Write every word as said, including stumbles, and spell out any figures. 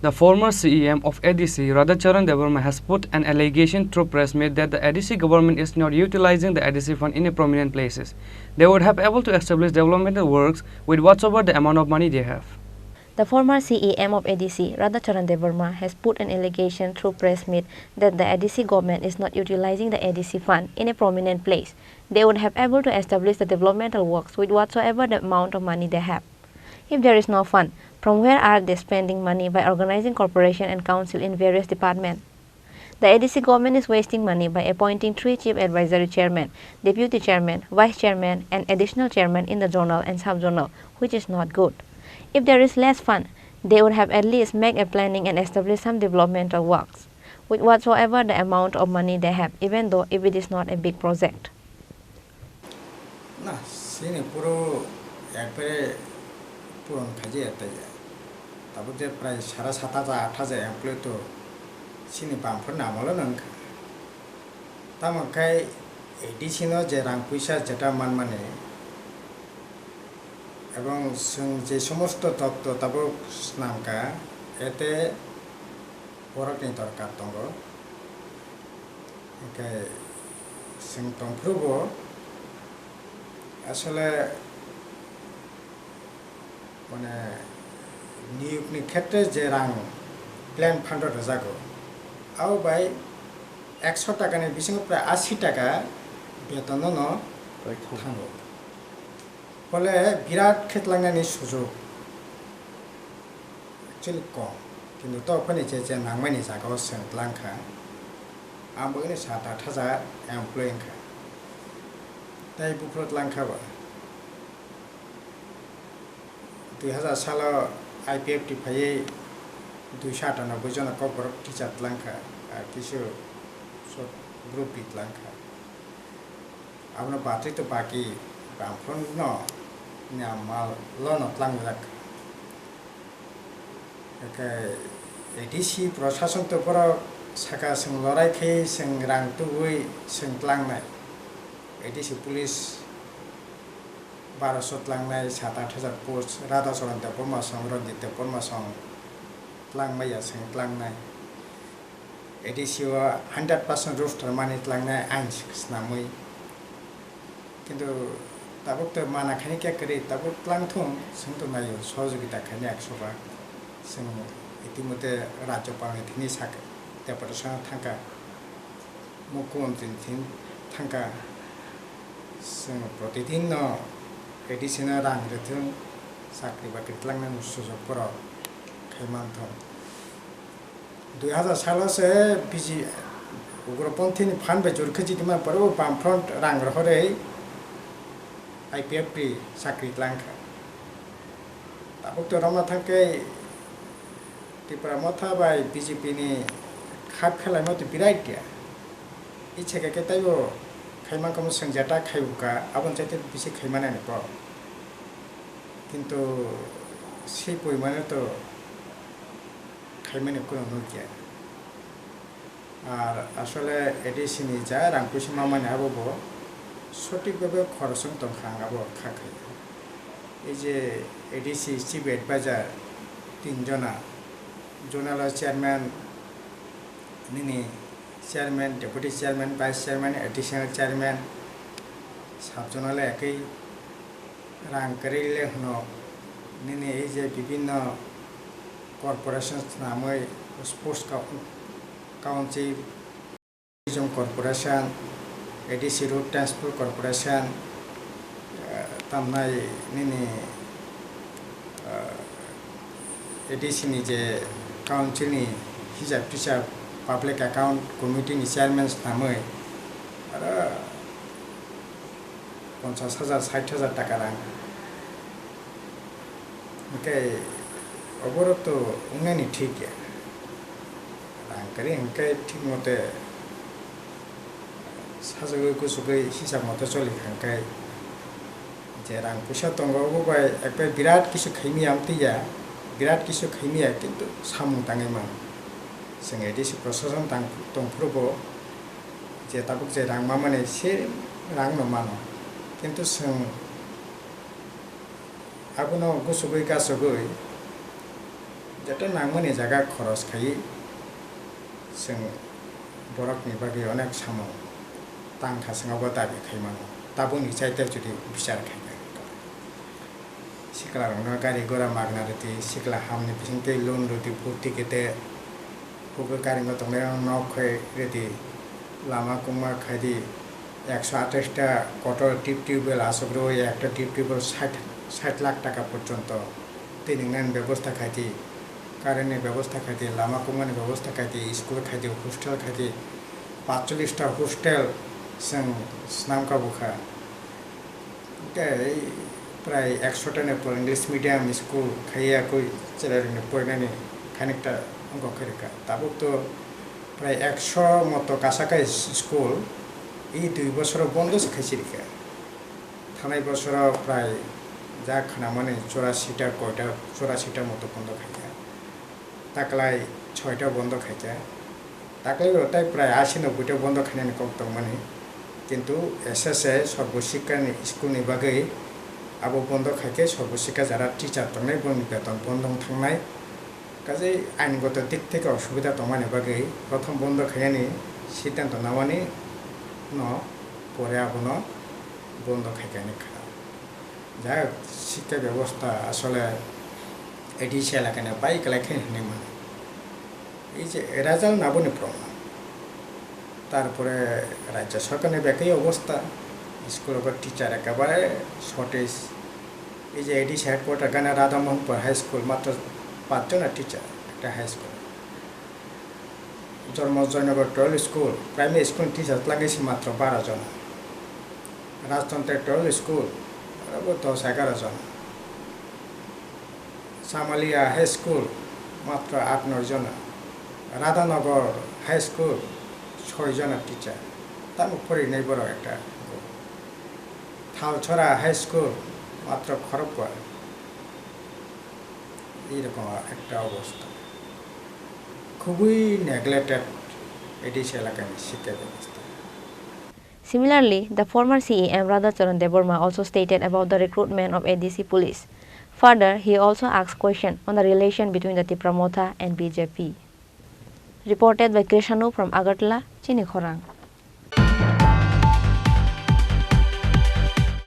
The former C E M of A D C, Radhacharan Debbarma, has put an allegation through press meet that the A D C government is not utilizing the A D C fund in a prominent places. They would have able to establish developmental works with whatsoever the amount of money they have. The former C E M of A D C, Radhacharan Debbarma, has put an allegation through press meet that the A D C government is not utilizing the A D C fund in a prominent place. They would have able to establish the developmental works with whatsoever the amount of money they have. If there is no fund, from where are they spending money by organizing corporation and council in various departments? The A D C government is wasting money by appointing three chief advisory chairman, deputy chairman, vice chairman, and additional chairman in the zonal and sub-zonal, which is not good. If there is less fund, they would have at least make a planning and establish some developmental works with whatsoever the amount of money they have, even though if it is not a big project. Na, sini puro ekbare puron khaji ya taiya. Tabuk je prai sara sat hajar, aat hajar employee to sini bamphor ni amolo no wngkha. Tamo khe A D C no je rang puisa jeta manmani, ebong chwng je somosto totto tabuk snamkha, ete borokni dorkar tongo. Hwnkhe chwng tongphuru bo asole mane niyokni khetre je rang plan fund rwjago, abo bai ekso takani bisingo prai asi taka betonno no thango. Phole birat khe tlangnani sujok actually kom, kintu to phani je je nangmani jagao chwng tlangkha, ang bagwino sat aat hajar employee wngkha, tei buphuru tlangkha ba. Dui hajar salo I P F T phaiwi duiso atanoboi jona kokborok teacher tlangkha, ar kisu short group B tlangkha. Abono batwi to baki bamphorno ni amalo no tlangjak. Hwnkhe A D C prosason to borok saka chwng lorai khe chwng rang tubui chwng tlangnai. A D C police baroso tlangnai, sat aat hajar post, Radhacharan Debbarma song, Ranjit Debbarma song tlangmaya chwng tlangnai. A D C o hundred percent roster mani tlangnai ain swnamwi. Kintu tabuk to mana khaini khe kwrwi, tabuk tlang thung, chwng to naio, sohojogita khaini ekso bak. Chwng itimodhe Rajyapalni thini sak deputation thangkha, Mukhyamantri thini thangkha. Chwng protidin no A D C no rang rwthwng, chakri bakri tlangnani sujok borok khai manthung. Dui hajar salo se B J P ugroponthini phan bai jor khe jitima pore o Bamfront rang rohorwi I P F T chakri tlangkha. Tabuk to romna thangkhe Tipra Motha bai B J P ni khap khelaima to birai kya. Ichha khe khe taibo khaimankha mo swngjata khaibuka, aboni chaite bisi khaimanani kok. Kintu swi poimano to khaimani kuno nukya. Ar asole A D C ni ja rang puisa mamani abo bo sotik bhabe khorosong tongkha, ang abo kha khai. Ei je A D C chief advisor tin jona, zonal chairman, nini chairman, deputy chairman, vice chairman, additional chairman, sub zonal ekwi rang kwrwi le hwno, nini ei je bibinno corporation swnamwi, sports co-, council, tourism corporation, A D C road transport corporation, eh, tamnai nini, eh, A D C ni je council ni hisab tisab public account committee ni chairman swnamwi, aro ponchas hajar, sait hajar taka rang. Hwnkhe oborok to wngnani thik ya. Rang kwrwi hwnkhe thik mote sajagwi, kuchugwi, hisab mote choli kha hwnkhe je rang puisa tongo, obo bai ekbai birat kisu khaimya amtwi ya, birat kisu khaimya, kintu samung tangwi mano. Chwng A D C prosason tang-, tongphuru bo je tabuk je rang mamani se rang no mano, kintu chwng abono guchugwi gachugwi Joto nangmani jaga khoros khai chwng borokni bagwi onek samung tangkha, chwng abo dabi khai mano, tabukni chaita jodi bichar khai kha. Siklarokno gari gora magna rwdi, sikla hamni bisingtwi loan rwdi, bhorti khe tei hugwi karingo tongnairok nok khai rwdi, lama kwma khaidi, ekso atais ta kotor deep tubewell aswk rwui, ekta deep tubewell sait, sait lakh taka porjonto twi nwngnani bebosta khaidi, current ni bebosta khaidi, lama kwmani bebosta khaidi, school khaidi, hostel khaidi, patchollish ta hostel chwng swnam kabukha. Tei prai ekso ta ni pore English medium school khaiya koi chwrairokni porinani khanikta wngkha khe rwkha. Tabuk to prai ekso moto kasakai school i dui bosoro bondo se khai chirikha. Thanai bosoro prai ja khnamani churashi ta koita, churashi ta moto bondo khaikha. Taklai soita bondo khaikha. Taklai bo tai prai asi nobboita bondo khainani kok tongmani. Kintu S S A Sarva Shiksha ni school ni bagwi abo bondo khaikhe Sarva Shiksha jara teacher tongnai boni beton bondo wng thangnai. Kaje ain goto dik theke osubida tongmani bagwi prothom bondo khainani siddhanto namani no pore abono bondo khaikha ni kha. Jai hok, shikkha bebosta asole A D C elakani bai kwlai khe hinwi mano. Ei je result naboni problem. Tarpore rajya sarkarni bekhai obosta, school o teacher ekebare shortage. Ei je A D C headquarter gana Radha Mohanpur High School matro pach jona teacher ekta high school. Jormo Joynagar twelve school, primary school ni teacher twlangwi se matro baro jona. Rajtantri twelve school, aro bo dos egaro jona. Samalia High School, matro aat noi jona. Radhanagar High School, soi jona teacher. Tamo porinai borok ekta. Thalchora High School, matro khorokba. Ei rokom ekta obosta. Khubui neglected A D C elakani shikkha bebosta. Similarly, the former C E M Radhacharan Debbarma also stated about the recruitment of A D C police. Further, he also asked question on the relation between the Tipra Motha and B J P. Reported by Krishanu from Agartala, Chini Khorang.